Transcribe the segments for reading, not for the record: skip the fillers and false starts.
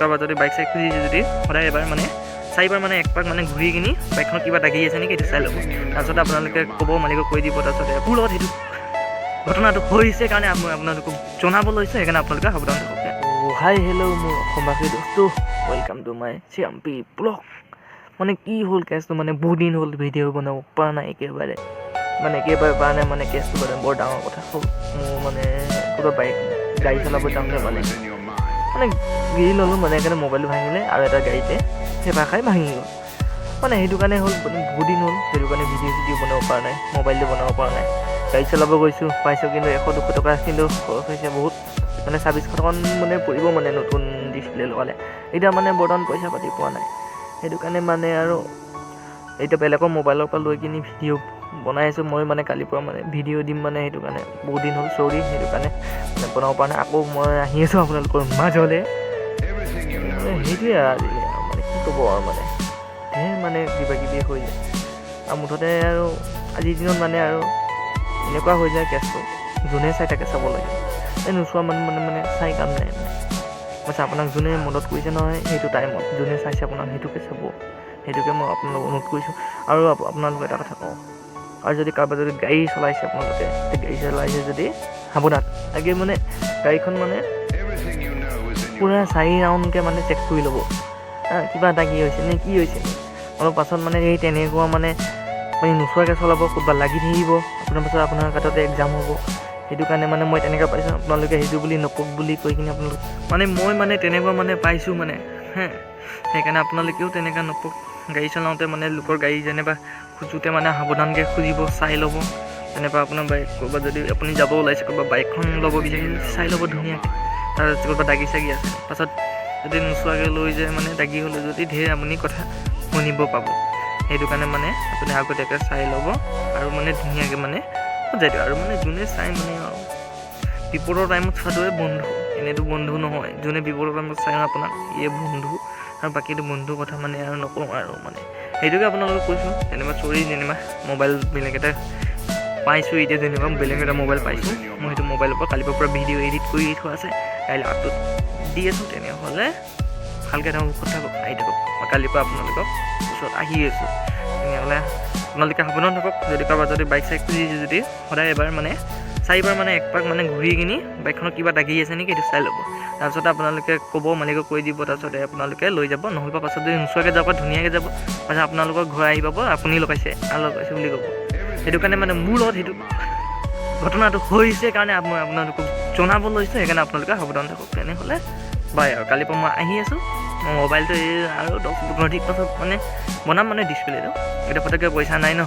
কাৰোবাৰ যদি বাইক চাইক খুজিছে যদি, সদায় এবাৰ মানে চাৰিবাৰ মানে একপাক মানে ঘূৰি কিনি বাইকখনত কিবা দাগি আছে নেকি, এইটো চাই ল'ব। তাৰপিছত আপোনালোকে ক'ব, মালিকক কৈ দিব। তাৰপিছতে মোৰ লগত সেইটো ঘটনাটো হৈছে কাৰণে মই আপোনালোকক জনাব লৈছোঁ। সেইকাৰণে আপোনালোকে সাৱধান থাকক। হাই হেল্ল' মোৰ অসমবাসী দোস্ত, welcome to my চিয়াম্পি blog. মানে কি হ'ল কেছটো, মানে বহুত দিন হ'ল ভিডিঅ' বনাব পৰা নাই, একেবাৰে মানে একেবাৰে পৰা নাই। মানে কেছটো মানে বৰ ডাঙৰ কথা হ'ল। মোৰ মানে ক'ৰবাত বাইক গাড়ী চলাব যাওঁতে মানে মানে গিৰি ল'লোঁ, মানে সেইকাৰণে মোবাইলটো ভাঙিলে আৰু এটা গাড়ীতে চেপা খাই ভাঙি গ'ল। মানে সেইটো কাৰণে হ'ল, মানে বহুত দিন হ'ল, সেইটো কাৰণে ভিডিঅ' চিডিঅ' বনাব পৰা নাই, মোবাইলটো বনাব পৰা নাই। গাড়ী চলাব গৈছোঁ, পাইছোঁ, কিন্তু 100-200 টকা কিন্তু খৰচ হৈছে বহুত। মানে 2600 টকামান মানে পৰিব মানে নতুন ডিছপ্লে লগালে। এতিয়া মানে বৰ্তমান পইচা পাতি পোৱা নাই, সেইটো কাৰণে মানে আৰু এতিয়া বেলেগৰ মোবাইলৰ পৰা লৈ কিনি ভিডিঅ' বনাই আছোঁ মই। মানে কালিৰ পৰা মানে ভিডিঅ' দিম। মানে সেইটো কাৰণে বহুত দিন হ'ল, চৰি, সেইটো কাৰণে মানে বনাব পৰা নাই। আকৌ মই আহি আছোঁ আপোনালোকৰ মাজলৈ। মানে সেইটোৱে আৰু আজিলৈ আৰু মানে কি ক'ব আৰু, মানে ধেৰ মানে কিবা কিবি হৈ যায় আৰু মুঠতে আৰু আজিৰ দিনত মানে আৰু এনেকুৱা হৈ যায় কেছটো, যোনে চাই তাকে চাব লাগে। এই নোচোৱা মানুহ মানে চাই কাম নাই। মানে কৈছে আপোনাক যোনে মদত কৰিছে নহয়, সেইটো টাইমত যোনে চাইছে আপোনাক, সেইটোকে চাব। সেইটোকে মই আপোনালোকক অনুৰোধ কৰিছোঁ। আৰু আপোনালোকক এটা কথা কওঁ, আৰু যদি কাৰোবাৰ যদি গাড়ী চলাইছে, আপোনালোকে গাড়ী চলাইছে যদি সাৱধান। আগে মানে গাড়ীখন মানে পূৰা চাৰি ৰাউণ্ডকৈ মানে চেক কৰি ল'ব, কিবা এটা কি হৈছে নে কি হৈছে নে। অলপ পাছত মানে এই তেনেকুৱা মানে আপুনি নোচোৱাকৈ চলাব, ক'ৰবাত লাগি থাকিব আপোনাৰ, পাছত আপোনাৰ গাতে এক্সাম হ'ব। সেইটো কাৰণে মানে মই তেনেকুৱা পাইছোঁ, আপোনালোকে সেইটো বুলি নকওক বুলি কৈ কিনি আপোনালোক মানে মই মানে তেনেকুৱা মানে পাইছোঁ মানে হে। সেইকাৰণে আপোনালোকেও তেনেকুৱা নকওক। গাড়ী চলাওঁতে মানে লোকৰ গাড়ী যেনিবা খোজোঁতে মানে সাৱধানকৈ খুজিব, চাই ল'ব। যেনিবা আপোনাৰ বাইক ক'ৰবাত যদি আপুনি যাব ওলাইছে, ক'ৰবাত বাইকখন ল'ব বিচাৰিছে, চাই ল'ব ধুনীয়াকৈ, তাৰপিছত ক'ৰবাত দাগি চাগি আছে। পাছত যদি নোচোৱাকৈ লৈ যায়, মানে দাগি হ'লে যদি ধেৰ আপুনি কথা শুনিব পাব। সেইটো কাৰণে মানে আপুনি আগতীয়াকৈ চাই ল'ব আৰু মানে ধুনীয়াকৈ মানে যাই দিয়ক। আৰু মানে যোনে চাই মানে আৰু বিপদৰ টাইমত চোৱাটোৱে বন্ধু, এনেইতো বন্ধু নহয়। যোনে বিপদৰ টাইমত চাই আপোনাক, ইয়ে বন্ধু। আৰু বাকীটো বন্ধুৰ কথা মানে আৰু নকওঁ আৰু। মানে সেইটোকে আপোনালোকক কৈছোঁ যেনিবা, চৰি যেনিবা, মোবাইল বেলেগ এটা পাইছোঁ এতিয়া যেনিবা, বেলেগ এটা মোবাইল পাইছোঁ মই। সেইটো মোবাইলৰ পৰা কালিৰ পৰা ভিডিঅ' এডিট কৰি থোৱা আছে, কাইলৈ আপলোড দি আছোঁ। তেনেহ'লে ভালকৈ থাকক, সুখত থাকক, আহি থাকক। মই কালিৰ পৰা আপোনালোকক ওচৰত আহি আছোঁ। তেনেহ'লে আপোনালোকে সাৱধান থাকক। যদি কাৰোবাৰ যদি বাইক চাইক খুজিছে যদি, সদায় এবাৰ মানে চাৰিবাৰ মানে একপাক মানে ঘূৰি কিনি বাইকখনত কিবা দাগি আছে নেকি, এইটো চাই ল'ব। তাৰপিছত আপোনালোকে ক'ব, মালিকক কৈ দিব, তাৰপিছতে আপোনালোকে লৈ যাব। নহ'লে বা পাছত যদি নোচোৱাকৈ যাব, ধুনীয়াকৈ যাব, পাছত আপোনালোকৰ ঘৰ আহি পাব, আপুনি লগাইছে আৰু লগাইছে বুলি ক'ব। সেইটো কাৰণে মানে মোৰ লগত সেইটো ঘটনাটো হৈছে কাৰণে মই আপোনালোকক জনাব লৈছোঁ। সেইকাৰণে আপোনালোকে সাৱধান থাকক। তেনেহ'লে বাই আৰু কালিৰ পৰা মই আহি আছোঁ। মই মোবাইলটো এই আৰু 10-15 দিন পাছত মানে বনাম, মানে ডিছপ্লেটো। এতিয়া ফটককৈ পইচা নাই ন,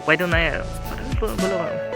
উপায়টো নাই আৰু। তথাপি ব'লক আৰু।